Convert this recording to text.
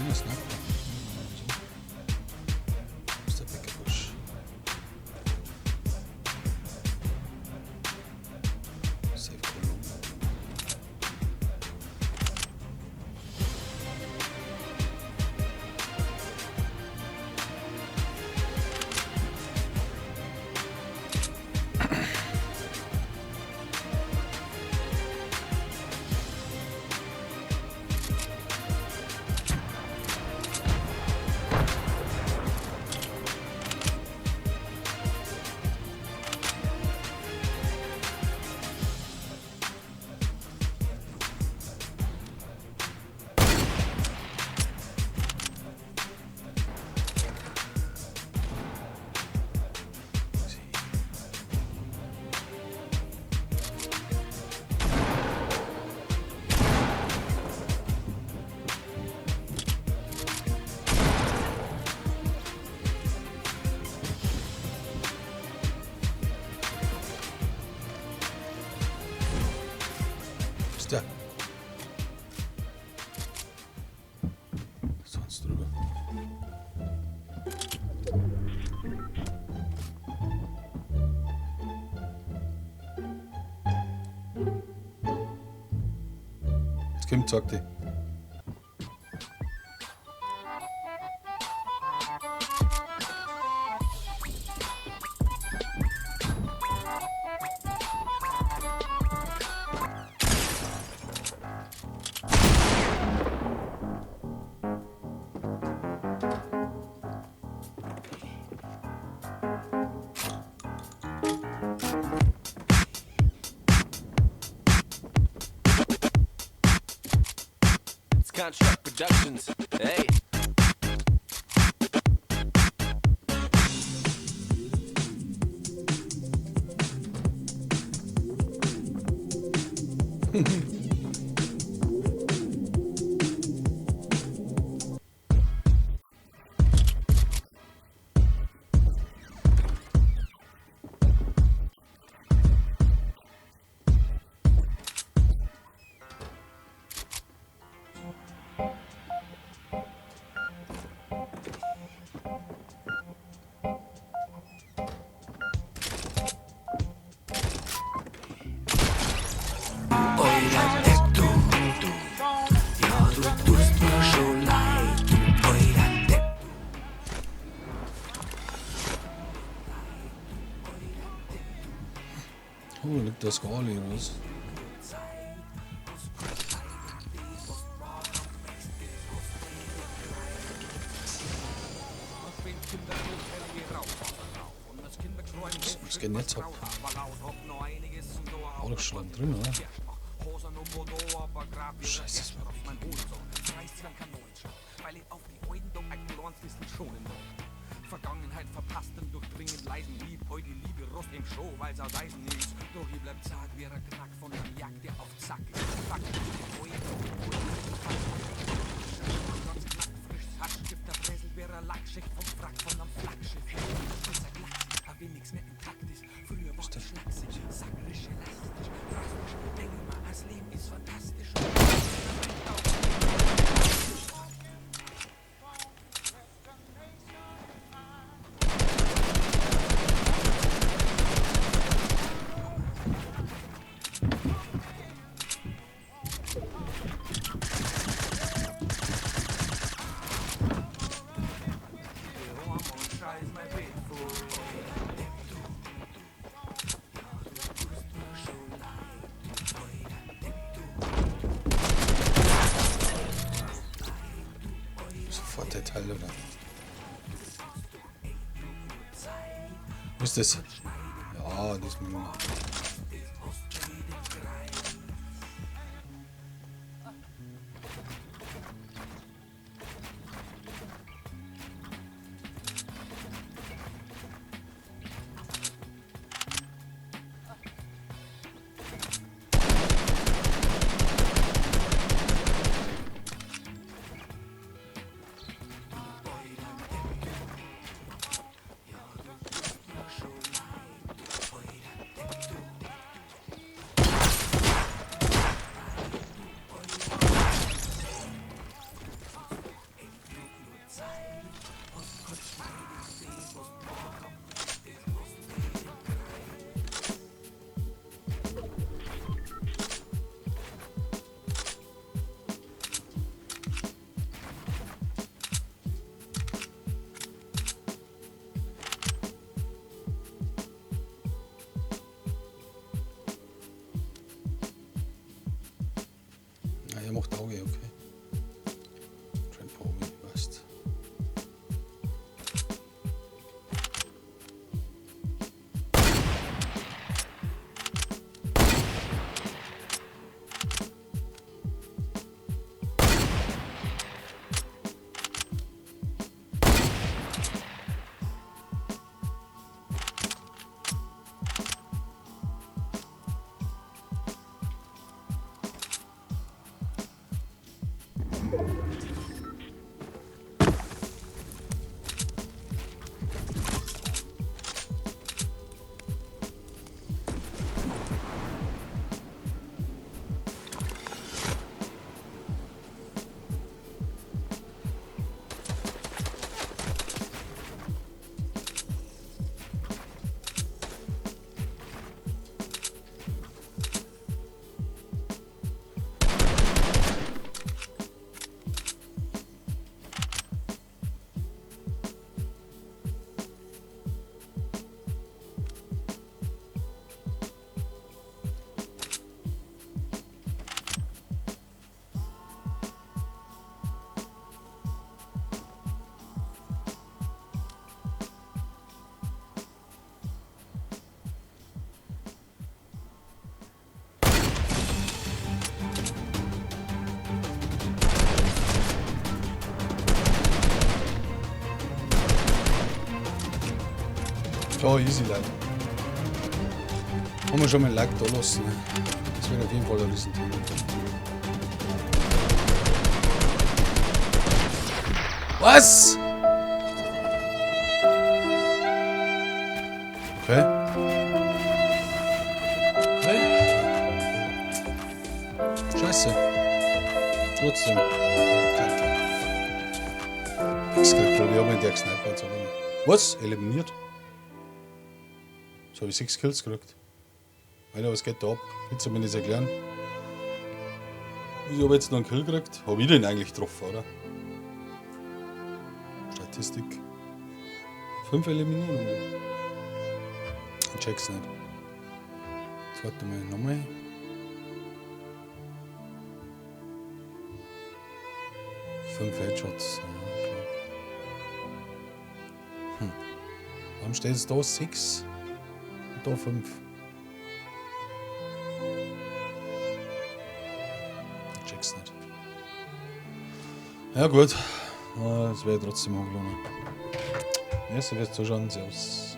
Grüner Sniper. So. Wo ist der Bäckerbusch? Safe Cologne. Ist der? Sonst drüber. Jetzt kommt, sagt die. It's Construct Productions. Hey. Oida Depp, du, ja, du tust mir schon leid, du oida Depp. Oh, da liegt das Skali oder was? Das geht nicht ab. War doch schon drin, oder? Scheiße, das war Vergangenheit verpasst und durchdringend leisen Lieb, heu die Liebe Rost im Show, weil's aus Eisen ist. Doch ich bleib zart wie ein Knack von der Jagd, der auf Zack ist. Fuck, oi, oi, fuck, ganz knack, frisch, Haschstift, der Bresel wie ein Lackschicht vom Frack von einem Flaggschiff. Ist ein Klacks, a wenn nix mehr intakt ist. Früher war ich schlaksig, sackrisch, elastisch, drastisch. Denk immer, das Leben ist fantastisch. Sofort der Teil, oder? Wo ist das? Ja, das müssen wir. Klar, easy, Leute. Haben wir schon mal ein Like da lassen. Ne? Das wird auf jeden Fall ein Riesenthema. Was? Okay. Okay. Scheiße. Trotzdem. Kacke. Nix gekriegt, Bro. Ich hab mich der gesnipert. Sag ich mal. Was? Eliminiert? So habe ich 6 Kills gekriegt. Alter, was geht da ab? Willst du mir das erklären? Wieso habe ich jetzt noch einen Kill gekriegt? Hab ich den eigentlich getroffen, oder? Statistik. 5 Eliminierungen. Ich check's nicht. Jetzt warte mal, nochmal. 5 Headshots. Ja, klar. Warum steht es da 6 und da 5? Ich check's nicht. Ja gut, das werde ich trotzdem hochladen. Merci fürs Zuschauen. Servus.